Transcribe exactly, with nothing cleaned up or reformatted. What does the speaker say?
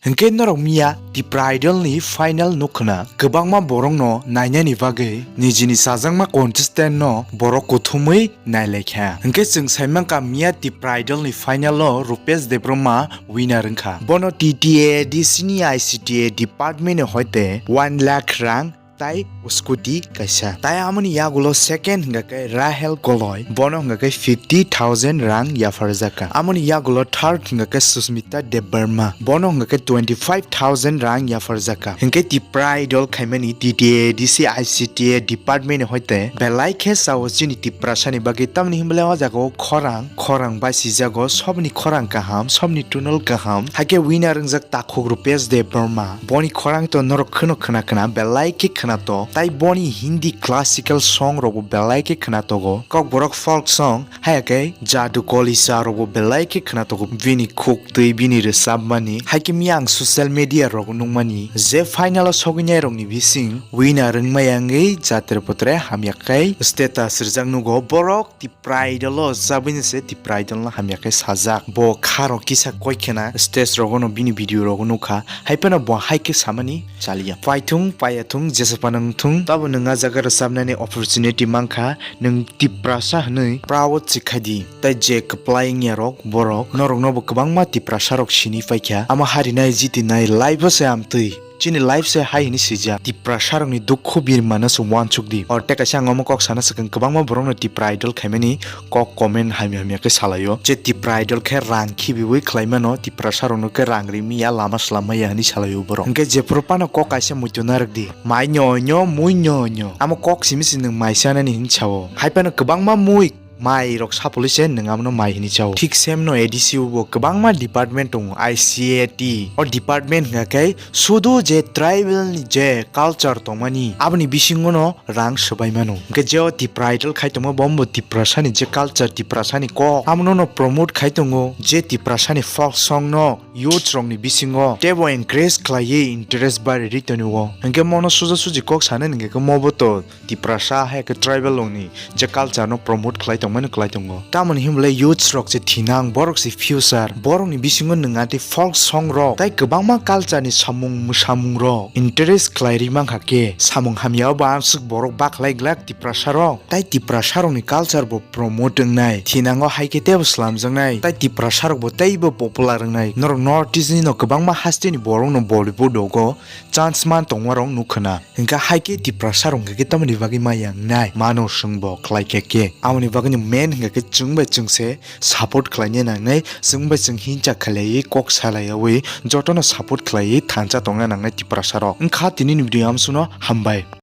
Hwnkhe norok miya Tipra Idol ni final nukkhwna, kwbangma borokno nainani bagwi nijini chajakma contestant no borok kuthumwi nailaikha. Hwnkhe chwng saimankha miya Tipra Idol ni final o Rupesh Debbarma winner wngkha. Bono T T A D C ni I C T A department ni hoite one lakh rang tai scooty kaisa. Tai amoni yagulo second hwnkha khe Rahel Goloi, bono hwnkha khe fifty thousand rang yapharjakha. Amoni yagulo third hwnkha khe Susmita Debbarma, bono hwnkha khe twenty five thousand rang yapharjakha. Hwnkhe Tipra Idol khaimani T T A D C I C T A department ni hoite belai khe sao chini Tiprasani bagwi, tamni hwnbole o jaga o khorang khorang basijago, sobni khorang kaham, sobni tunol kaham. Haikhe winner wngjak takhuk Rupesh Debbarma. Boni khorang to norok kheno khna khna, belai khe khna to. Tai boni Hindi classical song rokbo belai khe khna togo. Kokborok folk song, haya khe Jadu Kolisa rokbo belai khe khna togo. Bini khuk twi bini rwchapmani. Haikhe miya ang social media rok nukmani je final o sogwinai rokni bising winner wngmaya wngwi jatre potre hamya khe status rijak nugo. Borok Tipra Idol o chabwini se Tipra Idol no hamya khe sajak. Bo kha rok kisa koi khena stage rogo no bini video rogo nukha. Hai phano bo hai khe samani chaliya. Paithung, payathung, jesa phano wngthung. Tabo nwng a jaga rwchabnani opportunity mankha. Nwng Tiprasa hwnwi proud se khai di. Tai je kwplai wngya rok borok, norok no bo kwbangma Tiprasa rok sini paikha. Amo harinai jitinai live o se amtwi. Chini life se hai hini swijak, Tiprasa rokni dukhu birmano se uansuk di. Or tei kaisa ang omo kok sana swkang, kwbangma borokno Tipra Idol khaimani kok comment hamya hamya khe salaio. Je Tipra Idol khe rang khibiwi khlaimano, Tiprasa rokno khe rang rimya, lama swlam maya hwnwi salaio borok. Hwnkhe jephuru phano kok kaisa muitu narwk di. Mai nyo nyo, mui nyo nyo. Amo kok simi se nwng mai chanani hwnwi sao. Hai phano kwbangma mui mai rok sapolwi se nwng abono mai hwnwi chao. Thik same no A D C o bo kwbangma department tongo, I C A T. O department hwnkha khe sudu je tribal ni je culture tongmani, aboni bisingo no rang swbai mano. Hwnkhe je o Tipra Idol khai tongma, bo wngbo Tiprasa ni je culture, Tiprasa ni kok, abono no promote khai tongo. Je Tiprasa ni folk song no youth rok ni bisingo teibo encourage khlaiwi interest bari ri tonio. Hwnkhe mono suja suji kok sanani hwnkhe khe mobo to Tiprasa hai khe tribal rokni je culture no promote khlai tongmani khlai tongo. Tamoni hwnbole youths rok se thinang, borok se future, borokni bisingo nwng atwi folk song rok tai kwbangma culture ni samung mwsamung rok interest khlai ri mankha khe, samung hamya o bo aswk borok bakhlai glak Tiprasa rok. Tai Tiprasa rokni culture bo promote wngnai, thinango hai khe teibo swlamjaknai, tai Tiprasa rok bo teibo popular wngnai. Norok North East ni no kwbangma haste ni borok no Bollywood rogo chance man tongma rok nukha na. Hwnkhe hai khe Tiprasa rok hwnkhe khe tamoni bagwi maya wngnai mano chwngbo khlai khe khe. Amoni bagwino main hwnkhe khe chwng bai chwng se support khlaina nangnai, chwng bai chwng hincha khlaiwi kok salaiyawi jotono support khlaiwi thansa tongna nangnai Tiprasa rok. Wngkha tinini video amsukno, hambai.